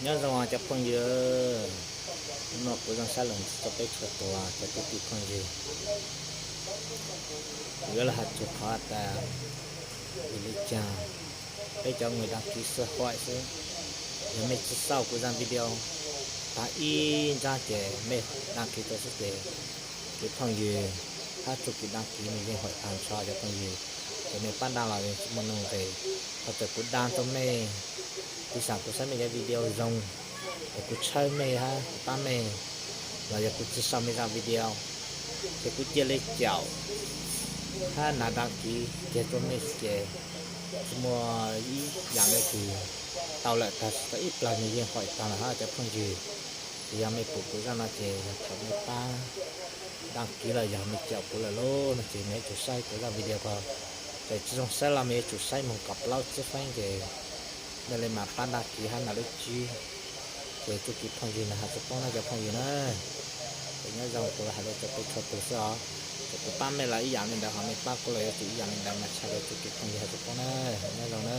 Nyob zoo cov phooj ywg, hnub no kuv zoo saib los txog peb txhua tus cov kwv tij phooj ywg. Kuv yuav los hais txog qhov tas, vim li cas peb cov mus đăng ký xã hội xwb, yog mej tsis xauj kuv zaj video tag ib ntsab ces mej đăng ký rau xwb ces kwv phooj ywg hab txuj kev đăng ký nws yeej hoim tag nrho cov phooj ywg, ces mej pab đăng los yeej tsis muaj nuj nqis. Ho txawm kuv đăng rau mej, piv xam kuv saib mej cov video zoo, es kuv tshawb mej hab kuv pab mej, los yog kuv tsis sau mej zaj video, ces kuv cia li caum hab nav đăng ký kiag rua mej ces tsis muaj ib yam le kws tau lawm, tag tsis tau ib plag nws yeej hoim tag lawm hab cov phooj ywg. Ces yog mej pum kuv zaj no ces yog thaum mej pab đăng ký los yog mej caum kuv lawm lauj no ces mej yuav tsum saib kuv zaj video ko. Txawm tsis zoo saib los mej yuav tsum saib moog kaum plaub txhiab feeb ces mej li mam pab đăng ký hab nav lub tswb. Ces txuj kev phooj ywg na has tsis poob na cov phooj ywg na. Ces nyob zoo, kuv los hais rau peb txhua tus xwb os. Txawm kuv pab mej los ib yam li ntawd, ho mej pab kuv los yuav tsum ib yam li ntawd mas tshaj rau txuj kev phooj ywg has tsis poob na. Nyob zoo na.